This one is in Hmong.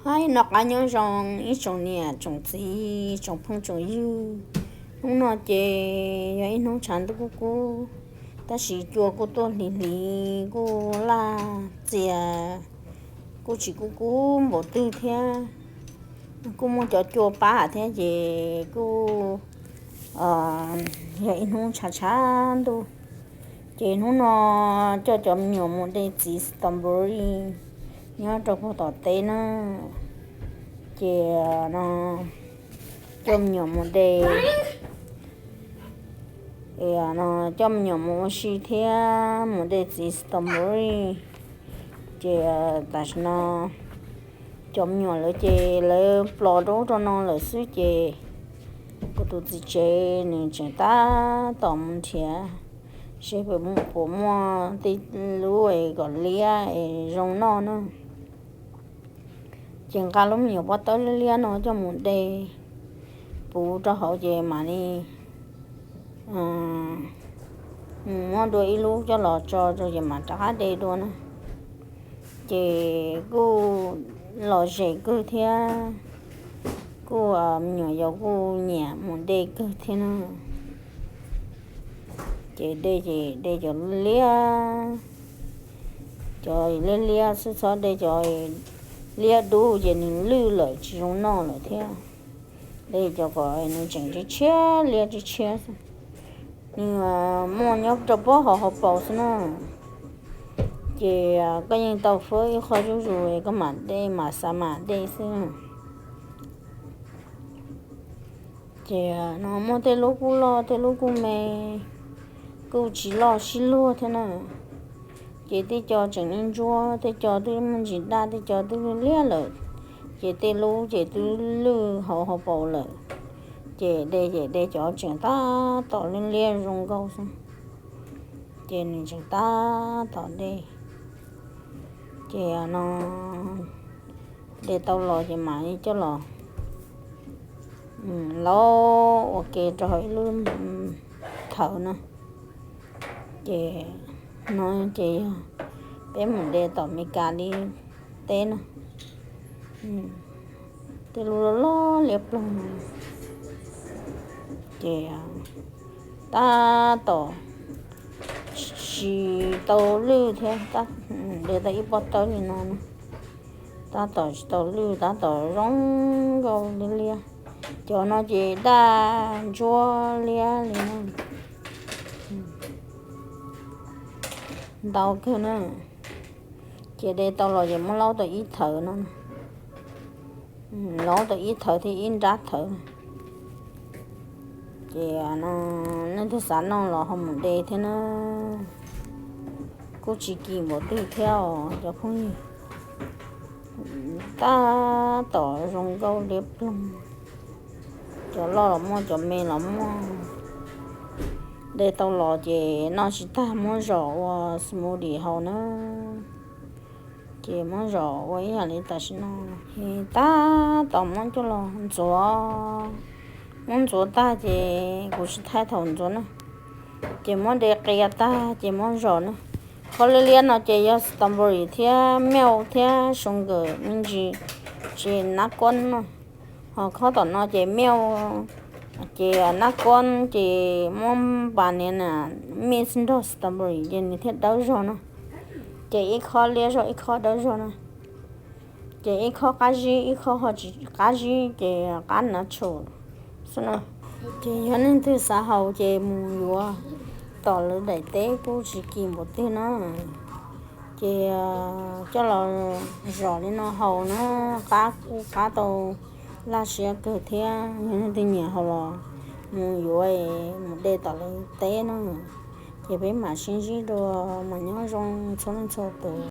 Noj qab nyob zoo ib tsoom niam tsoom txiv tsoom phooj tsoom ywg. Hnub no ces yog ib hnub tshav ntuj kub kub, tab sis cua kuj tuaj hliv hliv kuj laj txias, kuj tsis kub kub npaum twg thiab. Kuj muaj cov cua pab thiab ces kuj yog ib hnub tshav tshav ntuj. Ces hnub no coj cov me nyuam mus de txiv strawberry nyob rau puag tom teb na. Ces no coj me nyuam mus de, no coj me nyuam mus ua si thiab mus de txiv strawberry. Ces tam sim no cov me nyuam lawv ces lawv plos rau ub rau no lawm xwb ces kuv tus txiv tsev nws tseem tab tom mus nrhiav seb puas muaj tej lub es kom liab es zoo noj na. Ces nqa lub me nyuam pob tawb liab liab no coj mus de puv rau hauv ces mam li mus muab dua ib lub coj los tso rau ces mam rov qab de dua na. Ces kuj lom zem kawg thiab, kuj me nyuam yaus kuj nyiam mus de kawg thiab na. Ces de ces de cov liab, cov liab liab xwb, txhob de cov liab dub ces nws lwj lawm tsis zoo noj lawm thiab. De cov kom nws tseem tshiab tshiab, liab tshiab tshiab xwb. Nws muaj nyob rau pob hauv hauv paus xwb na. Ces koj yeej tau fab ib qho zuj zus koj mam de mam xav mam de xwb. Ces no muaj tej lub kuj loj tej lub kuj me, kuj tsis loj sib luag thiab na. Ces tej co tseem ntsuab, tej co twb muaj ntsis daj, tej co twb liab lawm. Ces tej lub ces twb lwj hauv hauv paus lawm. Ces de ces de cov tseem tab tom liab liab zoo nkauj xwb. Ces nws tseem tab tom de. Ces no de tau los ces mam li coj los laub ua ke rau hauv ib lub thawv na. Ces no ces yog peb mus de tom Meskas li teb na. Tej lub loj loj liab ploog. Ces tab tom tsis tau lwj thiab, de tau ib pob tawb li no na. Tab tom tsis tau lwj, tab tom zoo nkauj liab liab. Cov no ces daj ntsuab liab li no. Ntau kawg na. Ces de tau los ces muab laub tau ib thawv no. Laub tau ib thawv thiab ib nrab thawv. Ces no nej twg xav noj los ho mus de thiab na. Kuj tsis kim npaum twg thiab os cov phooj ywg. Tab tom zoo nkauj liab ploog. Cov loj los muaj, cov me los muaj. De tau los ces noj tsis tag muab zom ua smoothie haus na. Ces muab zom ua ib yam li tam sim no. Ces tab tom muab coj los ntxuav. Muab ntxuav tag ces kuv tsis thaij thaum ntxuav na. Ces muab de qia tag ces muab zom na. Qhov liab liab no ces yog strawberry thiab milk thiab sugar me ntsis, ces nab kuab no. Ho qhov tom no ces milk, ces nab kuab ces muab banana mix nrog strawberry ces nws thiaj dawb zog na. Ces ib qho liab zog ib qho dawb zog na. Ces ib qho qab zib ib qho ho tsis qab zib ces qab natural xwb na. Ces yog leej twg xav haus ces mus yuav tom lawv daim teb kuj tsis kim npaum twg na. Ces coj los zom li no haus na, qab kuj qab tau laj siab kawg thiab. Yog leej twg nyiam haus los mus yuav mus de tom lawv teb na. Ces peb mam sib ntsib dua, mas nyob zoo txhua leej txhua tus.